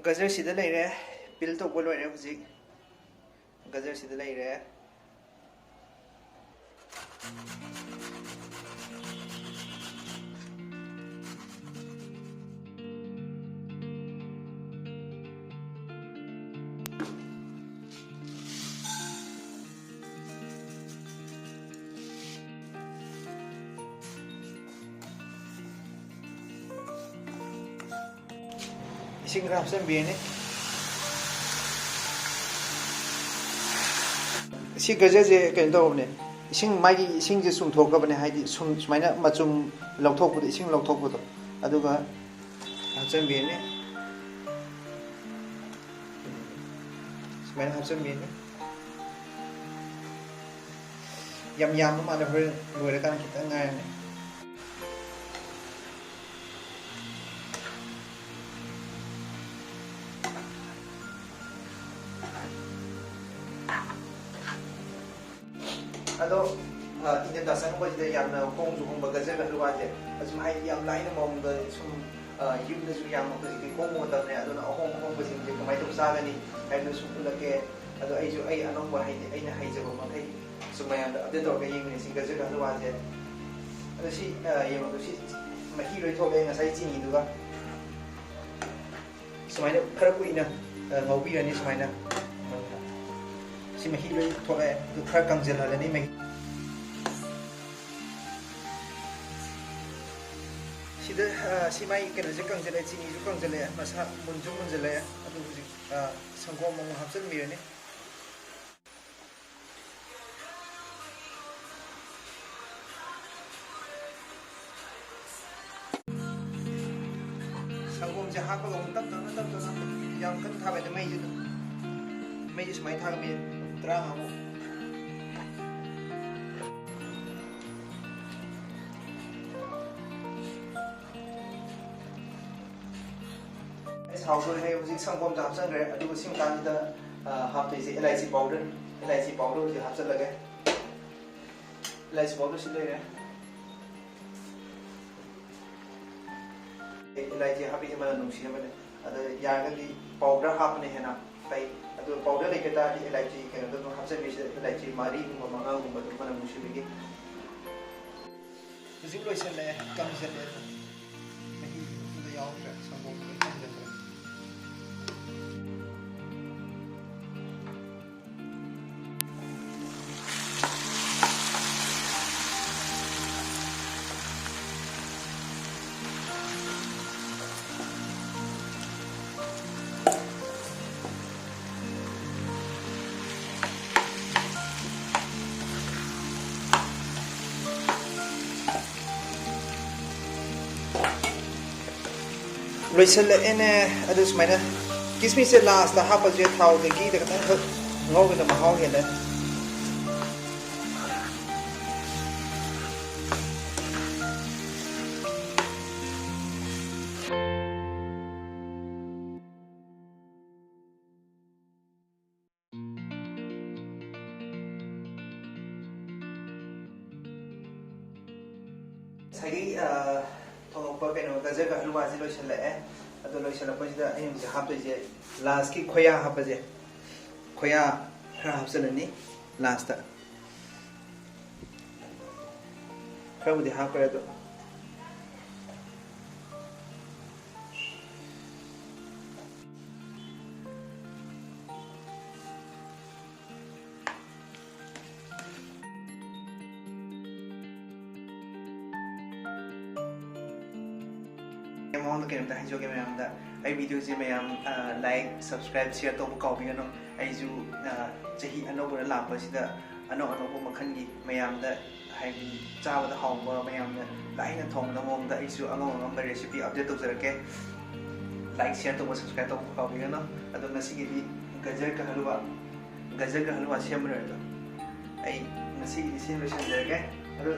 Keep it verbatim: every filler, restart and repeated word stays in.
ꯒꯖꯔꯁꯤꯗ ꯂꯩꯔꯦ, ꯄꯤꯜ ꯇꯧꯕ ꯂꯣꯏꯔꯦ ꯍꯧꯖꯤꯛ꯫ ꯒꯖꯔꯁꯤꯗ ꯂꯩꯔꯦ꯫ ꯏꯁꯤꯡ ꯈꯔ ꯍꯥꯞꯆꯤꯟꯕꯤꯔꯅꯤ꯫ ꯁꯤ ꯒꯖꯔꯁꯦ ꯀꯩꯅꯣ ꯇꯧꯔꯕꯅꯦ, ꯏꯁꯤꯡ, ꯃꯥꯒꯤ ꯏꯁꯤꯡꯁꯦ ꯆꯨꯝꯊꯣꯛꯈ꯭ꯔꯕꯅꯦ, ꯍꯥꯏꯗꯤ ꯁꯨꯝ ꯁꯨꯃꯥꯏꯅ ꯃꯆꯨꯝ ꯂꯧꯊꯣꯛꯄꯗꯣ, ꯏꯁꯤꯡ ꯂꯧꯊꯣꯛꯄꯗꯣ, ꯑꯗꯨꯒ ꯍꯥꯞꯆꯤꯟꯕꯤꯔꯅꯤ꯫ ꯁꯨꯃꯥꯏꯅ ꯍꯥꯞꯆꯤꯟꯕꯤꯔꯅꯤ꯫ ꯌꯥꯝ ꯌꯥꯝꯕ ꯃꯥꯜꯂꯦ, ꯍꯣꯔꯦꯟ ꯂꯣꯏꯔꯀꯥꯟꯗ ꯈꯤꯇꯪ ꯉꯥꯏꯔꯅꯤ꯫ ꯑꯗꯣ, ꯑ, ꯏꯪꯊꯝꯊꯥ ꯆꯪꯉꯛꯄꯁꯤꯗ ꯌꯥꯝꯅ ꯍꯣꯡꯁꯨ ꯍꯣꯡꯕ ꯒꯖꯔ ꯍꯂꯨꯋꯥꯁꯦ, ꯑꯁꯨꯝ ꯍꯥꯏꯗꯤ ꯌꯥꯝ ꯂꯥꯏꯅ ꯃꯑꯣꯡꯗ ꯁꯨꯝ, ꯑ, ꯌꯨꯝꯗꯁꯨ ꯌꯥꯝ ꯍꯧꯖꯤꯛꯇꯤ ꯍꯣꯡꯕ ꯃꯇꯝꯅꯦ, ꯑꯗꯨꯅ ꯑꯍꯣꯡ ꯑꯍꯣꯡꯕꯁꯤꯡꯁꯦ ꯀꯃꯥꯏꯅ ꯇꯧ ꯆꯥꯒꯅꯤ ꯍꯥꯏꯕꯗꯨ ꯁꯨꯝ ꯎꯠꯂꯛꯀꯦ꯫ ꯑꯗꯣ ꯑꯩꯁꯨ ꯑꯩ ꯑꯅꯧꯕ ꯍꯥꯏꯗꯤ ꯑꯩꯅ ꯍꯩꯖꯕ ꯃꯈꯩ ꯁꯨꯝ ꯃꯌꯥꯝꯗ ꯑꯞꯗꯦꯠ ꯇꯧꯔꯒ ꯌꯦꯡꯕꯅꯦ ꯁꯤ ꯒꯖꯔ ꯍꯂꯨꯋꯥꯁꯦ꯫ ꯑꯗꯣ ꯁꯤ, ꯑ, ꯌꯦꯡꯉꯣ, ꯑꯗꯣ ꯁꯤ ꯃꯍꯤ ꯂꯣꯏ ꯊꯣꯛꯂꯛꯑꯦ ꯉꯁꯥꯏ ꯆꯤꯅꯤꯗꯨꯒ꯫ ꯁꯨꯃꯥꯏꯅ ꯈꯔ ꯀꯨꯏꯅ, ꯑ, ꯉꯧꯕꯤꯔꯅꯤ ꯁꯨꯃꯥꯏꯅ꯫ ꯁꯤ ꯃꯍꯤ ꯂꯣꯏ ꯊꯣꯛꯂꯛꯑꯦ, ꯑꯗꯨ ꯈꯔ ꯀꯪꯁꯤꯜꯍꯜꯂꯅꯤ ꯃꯍꯤ꯫ ꯁꯤꯗ, ꯑ, ꯁꯤ ꯃꯥꯏ ꯀꯩꯅꯣꯁꯦ ꯀꯪꯁꯤꯜꯂꯛꯑꯦ, ꯆꯤꯅꯤꯁꯨ ꯀꯪꯁꯤꯜꯂꯛꯑꯦ, ꯃꯁꯥ ꯃꯨꯟꯁꯨ ꯃꯨꯟꯁꯤꯜꯂꯛꯑꯦ꯫ ꯑꯗꯨ ꯍꯧꯖꯤꯛ, ꯑ, ꯁꯪꯒꯣꯝ ꯑꯃꯨꯛ ꯍꯥꯞꯆꯤꯟꯕꯤꯔꯅꯤ꯫ ꯁꯪꯒꯣꯝꯁꯦ ꯍꯥꯞꯄꯒ ꯑꯃꯨꯛ ꯇꯞ ꯇꯞꯅ, ꯇꯞ ꯇꯞꯅ, ꯌꯥꯝ ꯀꯟꯅ ꯊꯥꯕ ꯌꯥꯗꯦ, ꯃꯩꯁꯦ ꯑꯗꯨꯝ, ꯃꯩꯁꯦ ꯁꯨꯃꯥꯏꯅ ꯊꯥꯒ ꯃꯤꯅꯤꯠ ꯇꯔꯥꯃꯉꯥꯃꯨꯛ꯫ ꯑꯩ ꯁꯥꯎꯗꯣꯔꯦ, ꯍꯧꯖꯤꯛ ꯁꯪꯒꯣꯝꯗ ꯍꯥꯞꯆꯟꯈ꯭ꯔꯦ, ꯑꯗꯨꯒ ꯁꯤ ꯃꯇꯥꯡꯁꯤꯗ, ꯑ, ꯍꯥꯞꯇꯣꯏꯁꯦ ꯑꯦꯂꯥꯏꯆꯤ ꯄꯥꯎꯗꯔ, ꯑꯦꯂꯥꯏꯆꯤ ꯄꯥꯎꯗꯔ ꯍꯧꯖꯤꯛ ꯍꯥꯞꯆꯜꯂꯒꯦ꯫ ꯑꯦꯂꯥꯏꯆꯤ ꯄꯥꯎꯗꯔ ꯁꯤ ꯂꯩꯔꯦ꯫ ꯑꯦꯂꯥꯏꯆꯤ ꯍꯥꯞꯄꯤꯁꯦ ꯃꯅꯝ ꯅꯨꯡꯁꯤꯅꯕꯅꯦ꯫ ꯑꯗꯣ ꯌꯥꯔꯒꯗꯤ ꯄꯥꯎꯗꯔ ꯍꯥꯞꯄꯅ ꯍꯦꯟꯅ ꯐꯩ꯫ ꯑꯗꯣ ꯄꯥꯎꯗꯔ ꯂꯩꯇ ꯇꯥꯔꯗꯤ ꯑꯦꯂꯥꯏꯆꯤ ꯀꯩꯅꯣꯗ ꯑꯗꯨꯝ ꯍꯥꯞꯆꯤꯟꯕꯤꯁꯤꯗ, ꯑꯦꯂꯥꯏꯆꯤ ꯃꯔꯤꯒꯨꯝꯕ ꯃꯉꯥꯒꯨꯝꯕ ꯑꯗꯨꯝ ꯃꯅꯝ ꯅꯨꯡꯁꯤꯕꯒꯤ꯫ ꯍꯧꯖꯤꯛ ꯂꯣꯏꯁꯤꯜꯂꯛꯑꯦ, ꯀꯪꯁꯤꯜꯂꯛꯑꯦ꯫ ꯃꯍꯤ ꯑꯝꯇ ꯌꯥꯎꯗ꯭ꯔꯦ, ꯁꯪꯒꯣꯝ ꯂꯣꯏ ꯀꯪꯁꯤꯜꯂꯦ꯫ ꯂꯣꯏꯁꯤꯜꯂꯛꯑꯦꯅꯦ꯫ ꯑꯗꯨ ꯁꯨꯃꯥꯏꯅ ꯀꯤꯁꯃꯤꯁꯁꯦ ꯂꯥꯁꯇ ꯍꯥꯞꯄꯁꯦ, ꯊꯥꯎꯗꯒꯤꯗ ꯈꯤꯇꯪꯈꯛ ꯉꯧꯕꯅ ꯃꯍꯥꯎ ꯍꯦꯜꯂꯦ꯫ ꯉꯁꯥꯏꯒꯤ, ꯑ, ꯊꯣꯡꯉꯛꯄ ꯀꯩꯅꯣ ꯒꯖꯔꯒ ꯍꯂꯨꯋꯥꯁꯦ ꯂꯣꯏꯁꯤꯜꯂꯛꯑꯦ꯫ ꯑꯗꯣ ꯂꯣꯏꯁꯤꯜꯂꯛꯄꯁꯤꯗ ꯑꯩꯅ ꯍꯧꯖꯤꯛ ꯍꯥꯞꯇꯣꯏꯁꯦ, ꯂꯥꯁꯀꯤ ꯈꯣꯌꯥ ꯍꯥꯞꯄꯁꯦ, ꯈꯣꯌꯥ ꯈꯔ ꯍꯥꯞꯆꯤꯜꯂꯅꯤ ꯂꯥꯁꯇ꯫ ꯈꯔꯕꯨꯗꯤ ꯍꯥꯞꯈ꯭ꯔꯦ ꯑꯗꯣ꯫ ꯃꯃꯥꯡꯗ ꯀꯩꯅꯣꯝꯇ ꯍꯥꯏꯖꯒꯦ ꯃꯌꯥꯝꯗ, ꯑꯩ videoꯁꯦ ꯃꯌꯥꯝ, ꯑ, like, subscribe, share ꯇꯧꯕ ꯀꯥꯎꯕꯤꯒꯅꯨ꯫ ꯑꯩꯁꯨ, ꯑ, ꯆꯍꯤ ꯑꯅꯧꯕꯅ ꯂꯥꯛꯄꯁꯤꯗ ꯑꯅꯧ ꯑꯅꯧꯕ ꯃꯈꯜꯒꯤ ꯃꯌꯥꯝꯗ, ꯍꯥꯏꯗꯤ ꯆꯥꯕꯗ ꯍꯥꯎꯕ, ꯃꯌꯥꯝꯅ ꯂꯥꯏꯅ ꯊꯣꯡꯕ ꯃꯑꯣꯡꯗ ꯑꯩꯁꯨ ꯑꯉꯝ ꯑꯉꯝꯕ recipe update ꯇꯧꯖꯔꯛꯀꯦ꯫ Like, share ꯇꯧꯕ, subscribe ꯇꯧꯕ ꯀꯥꯎꯕꯤꯒꯅꯨ꯫ ꯑꯗꯣ ꯉꯁꯤꯒꯤꯗꯤ ꯒꯖꯔ ꯀ ꯍꯂꯨꯋꯥ, ꯒꯖꯔ ꯀ ꯍꯂꯨꯋꯥ ꯁꯦꯝꯕ ꯂꯣꯏꯔꯦ꯫ ꯑꯗꯣ ꯑꯩ ꯉꯁꯤꯒꯤꯗꯤ ꯁꯤ ꯂꯣꯏꯁꯤꯟꯖꯔꯒꯦ꯫ ꯑꯗꯣ